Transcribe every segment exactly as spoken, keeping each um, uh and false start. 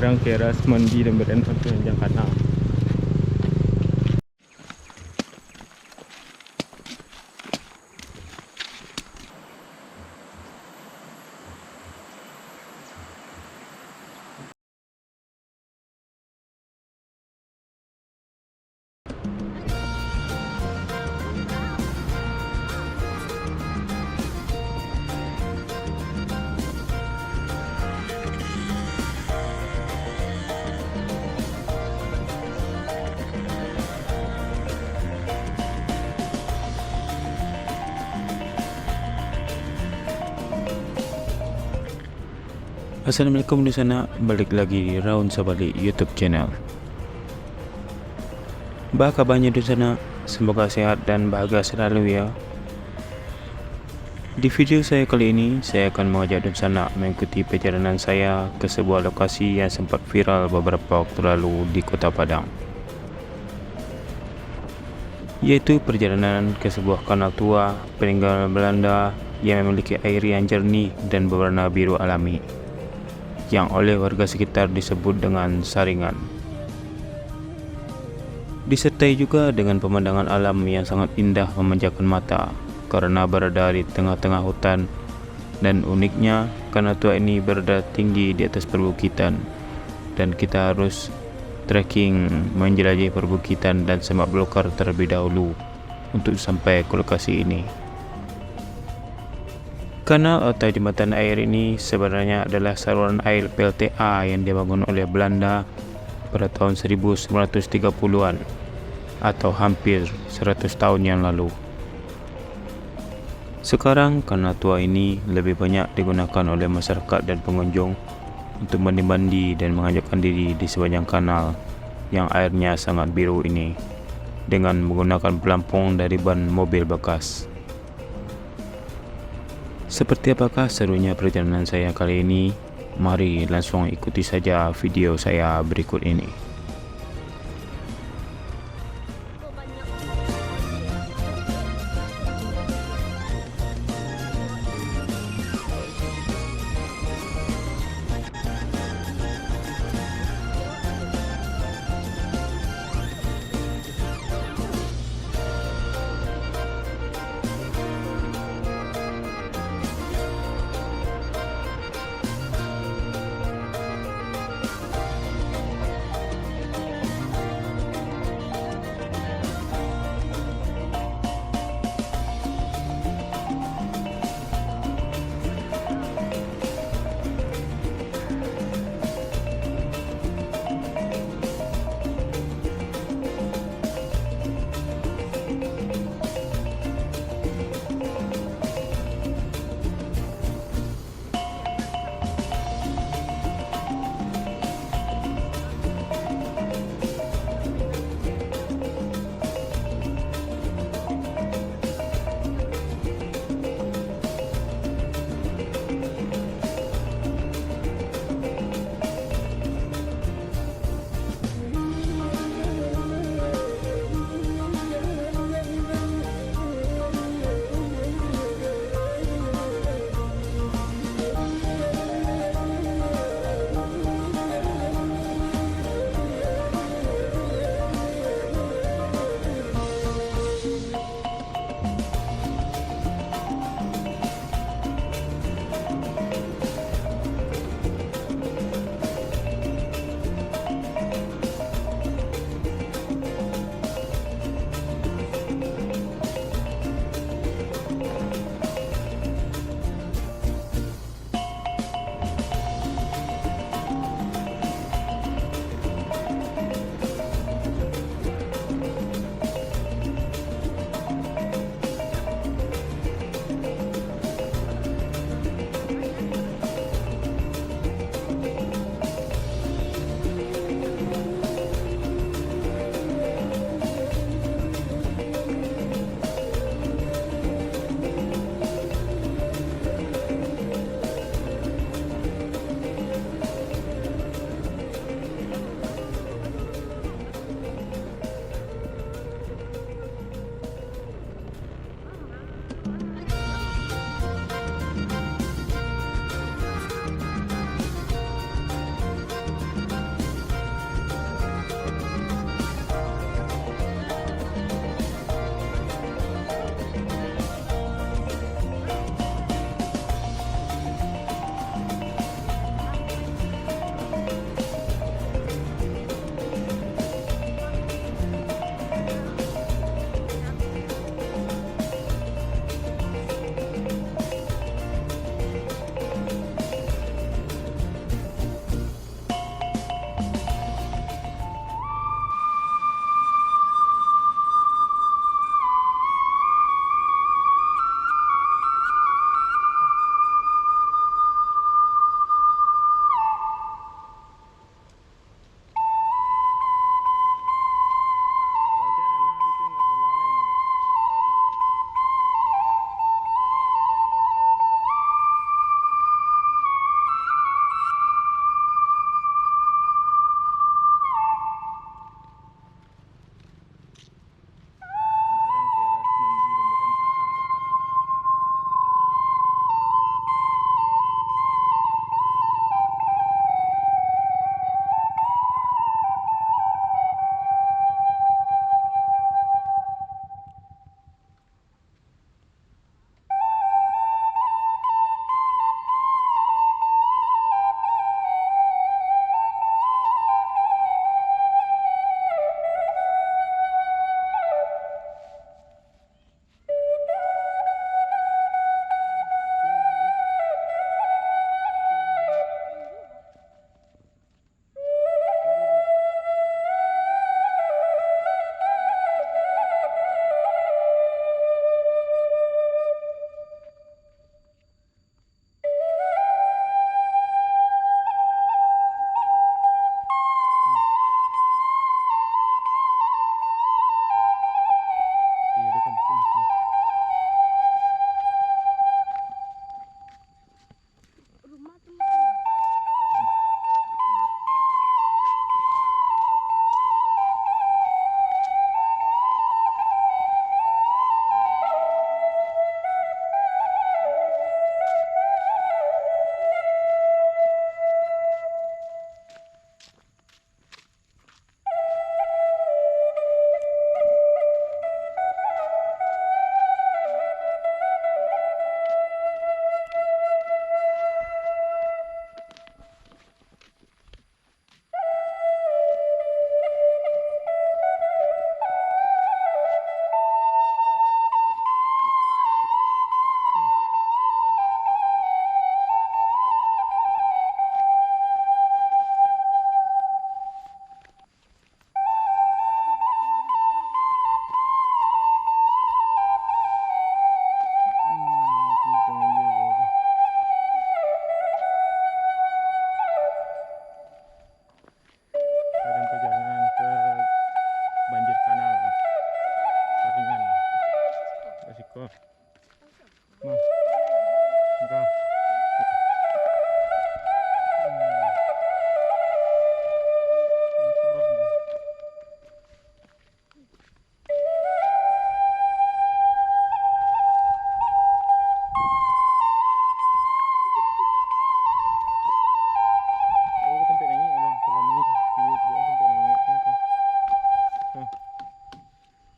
Yang teras mandi dan berendam sepanjang kanal. Assalamualaikum dunsanak, balik lagi di Raun Sabalik YouTube channel. Baa kabanyo dunsanak, semoga sehat dan bahagia selalu ya. Di video saya kali ini, saya akan mengajak dunsanak mengikuti perjalanan saya ke sebuah lokasi yang sempat viral beberapa waktu lalu di Kota Padang, yaitu perjalanan ke sebuah kanal tua peninggalan Belanda yang memiliki air yang jernih dan berwarna biru alami, yang oleh warga sekitar disebut dengan Saringan. Disertai juga dengan pemandangan alam yang sangat indah memanjakan mata, karena berada di tengah-tengah hutan, dan uniknya, kanal tua ini berada tinggi di atas perbukitan, dan kita harus trekking menjelajahi perbukitan dan semak belukar terlebih dahulu untuk sampai ke lokasi ini. Kanal atau jembatan air ini sebenarnya adalah saluran air P L T A yang dibangun oleh Belanda pada tahun seribu sembilan ratus tiga puluhan, atau hampir seratus tahun yang lalu. Sekarang, kanal tua ini lebih banyak digunakan oleh masyarakat dan pengunjung untuk mandi-mandi dan menganjukkan diri di sepanjang kanal yang airnya sangat biru ini, dengan menggunakan pelampung dari ban mobil bekas. Seperti apakah serunya perjalanan saya kali ini? Mari langsung ikuti saja video saya berikut ini.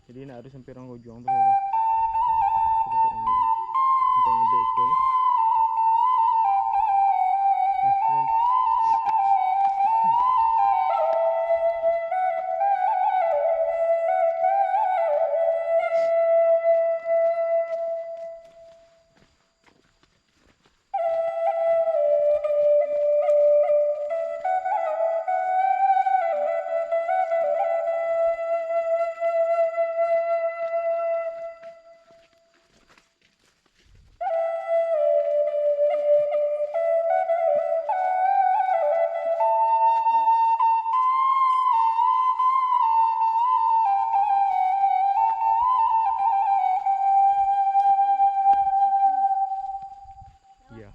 Jadi, nak harus sampai urang ka ujuang tu, ya. Sampai urang ujuang. Sampai ngabek iko, ya. Nah, kan. Iya. Eh.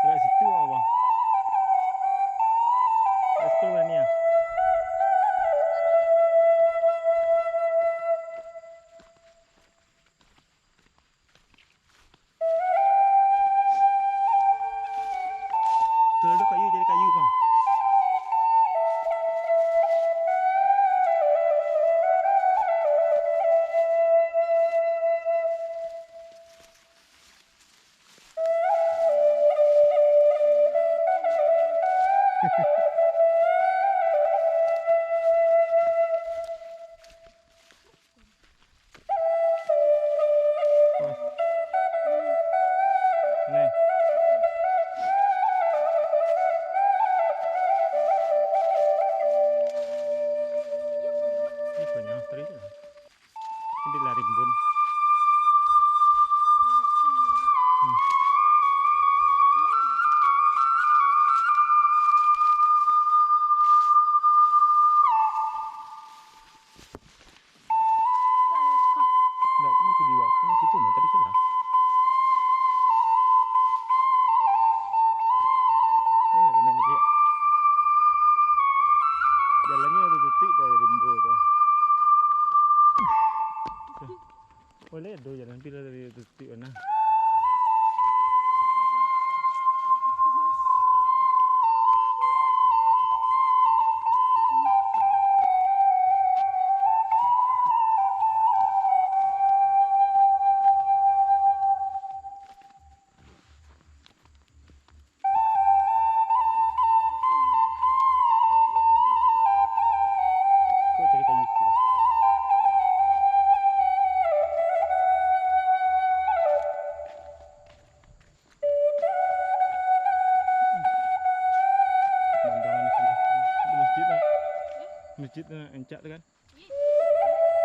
Lah situ, abang. Lah situ, bani, ah. Kalau ada kayu, jadi kayu, bang. Ini punya, tadi tu. Ini lari kebun. Hmm. Ndak, tu masih di bawah, tu situ mah tadi sudah. Jangan kena nyeriak. Jalannyo tu tutuik dari rimbo tu. Boleh tu jalan, tapi lah dari tutuik mana. Kok cari kayu tu? Pemandangan di sini. Itu masjid nak. Masjid nak encak tu kan?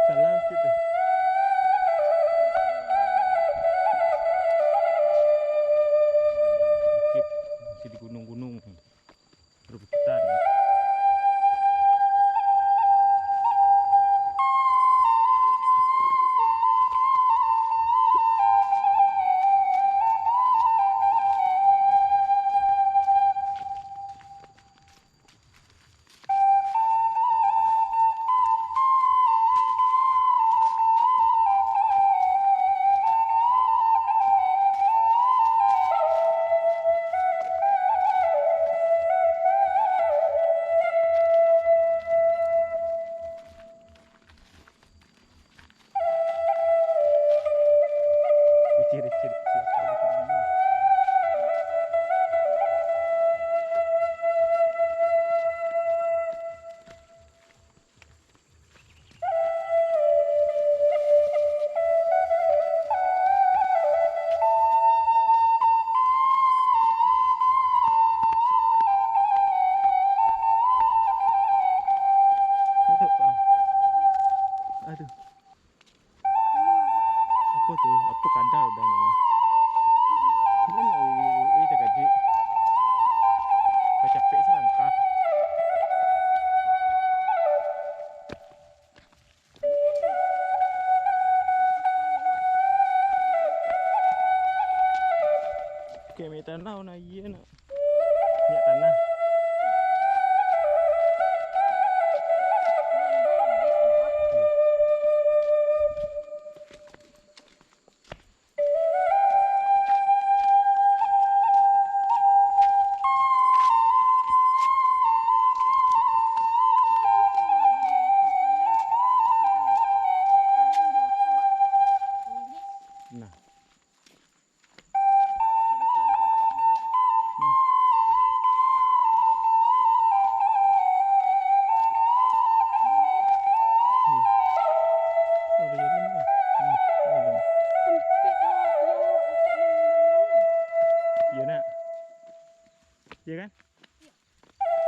Salah masjid tu. Bukit. Masih di gunung-gunung. Perbukitan.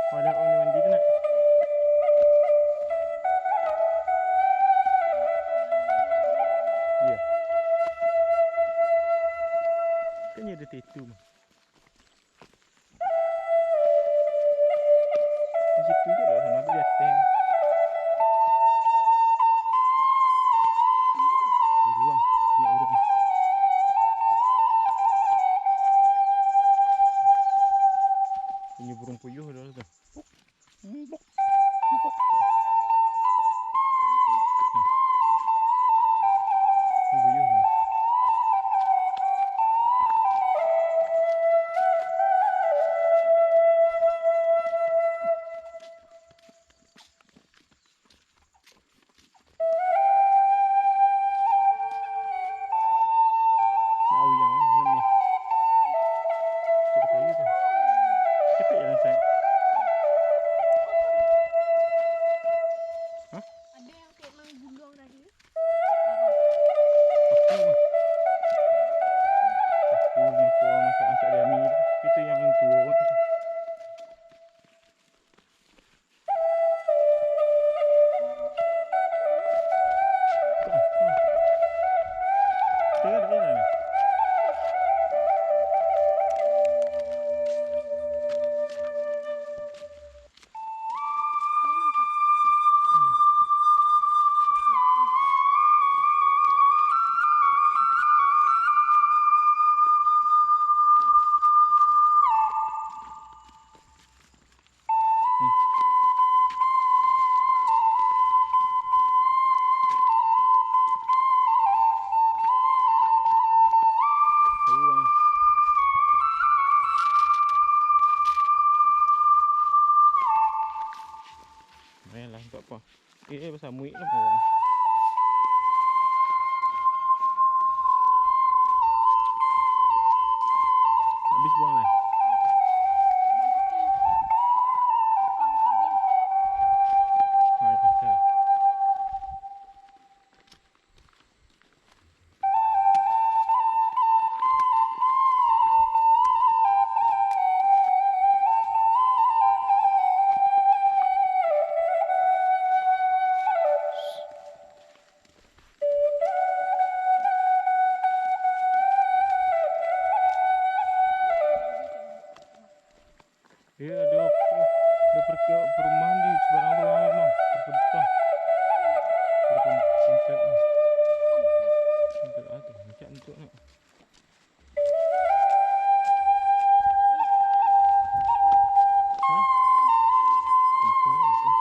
Ada orang mandi tu nak. Iya. Kan ada tetu mah. Di situ je lah, sana tu di ateh. Buruang, banyak buruang. Bunyi burung puyuh dah tu. Buk, buk, buk. Buyuh. Nak awiang, ah, enam lah. Cari kayu tu. Capek jalan, Sayang. Hah? Ada yang kayak manggulung tadi. Paku mah. Paku yang tua masak-masak di ami tu. Itu yang tua kan. Main lah, tak apa. Eh, basamuik lah, kawan. Habis buang lah. Hai, oke. Eh, ado, ado perke-, perumahan di seberang tu, Bang, Bang. Perkebunan. Perkem-, komplek, ah. Komplek, ah, tu. Macam tu, nak. Hah? Kampung, kampung.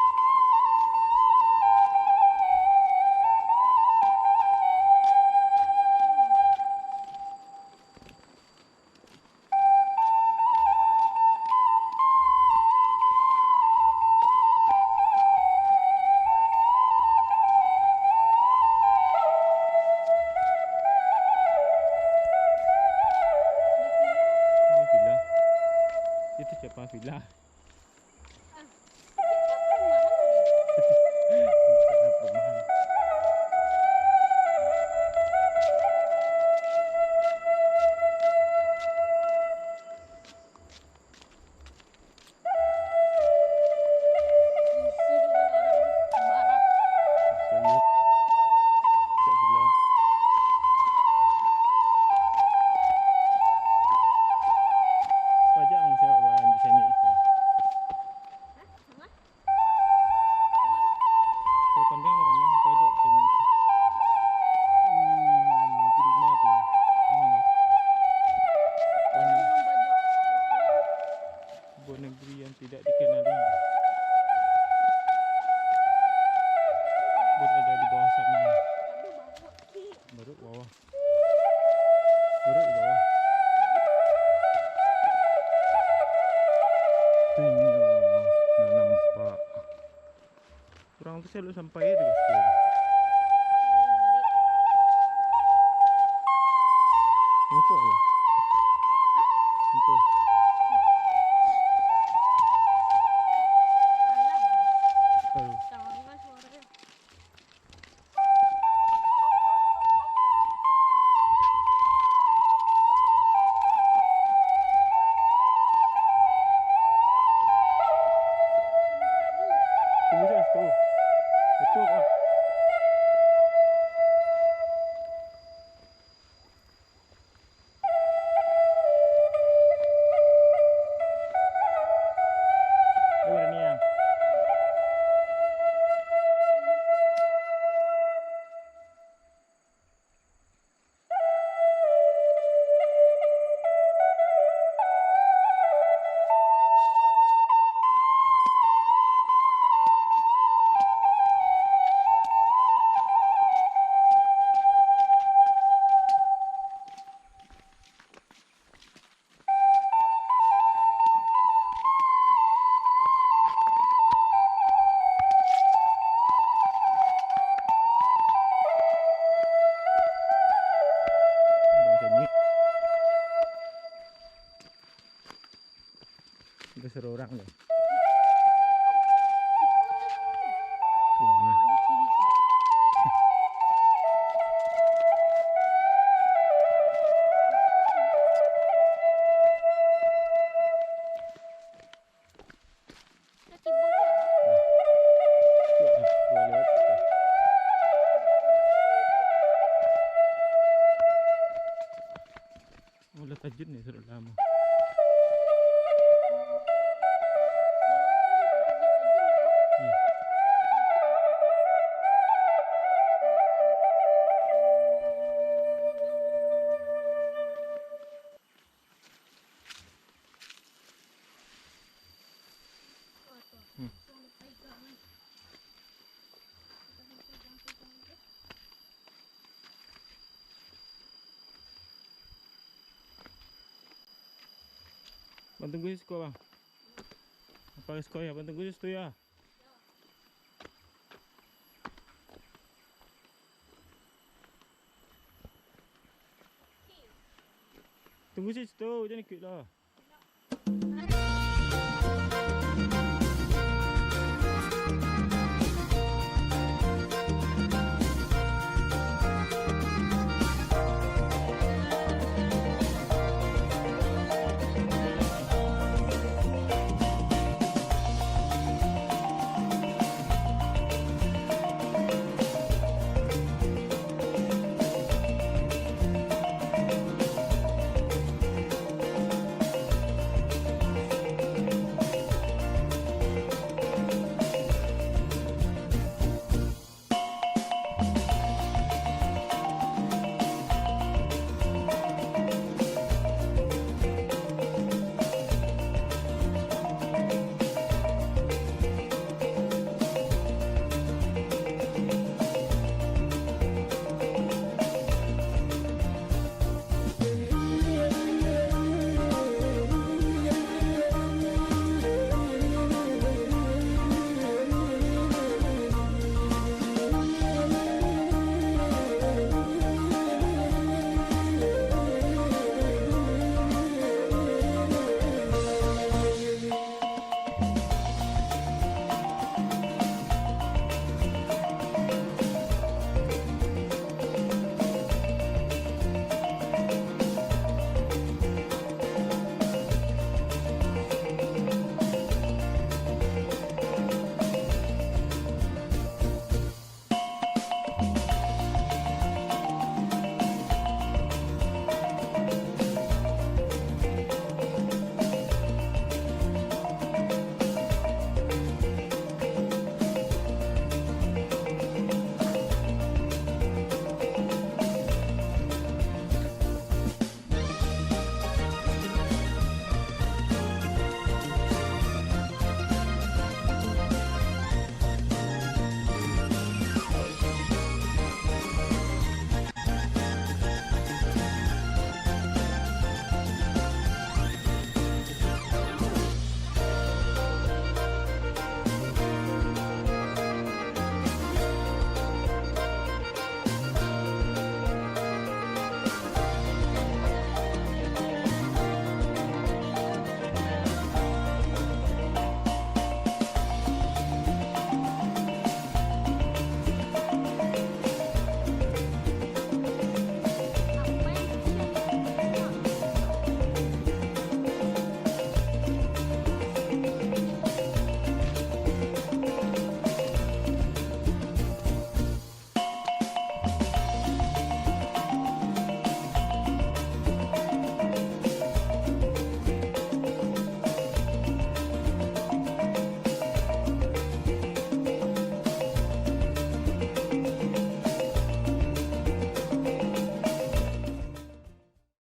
Ini villa. Itu siapa villa? Pajak ang siapa di sini itu. Kalau pandai berenang, pajak bisa nyuci. Uh, itu rumah tu. Hmm. Sebuah ne-, sebuah negeri yang tidak dikenali. Berada di bawah sana. Baru bawah. Urut di bawah. Tu inyo nan nampak. Urang tu selalu sampai tu, guys. Muka lah. Muka. Aduh. Betul, Kak. Eh, berani, ya. Udah seru urang tu. Wah. Oh, lah tajun ni, sudah lama. Hmm. Hmm. Abang tunggu di siko, Bang. Apa siko ya? Abang tunggu di situ ya. Tunggu situ, jan ikuik lah.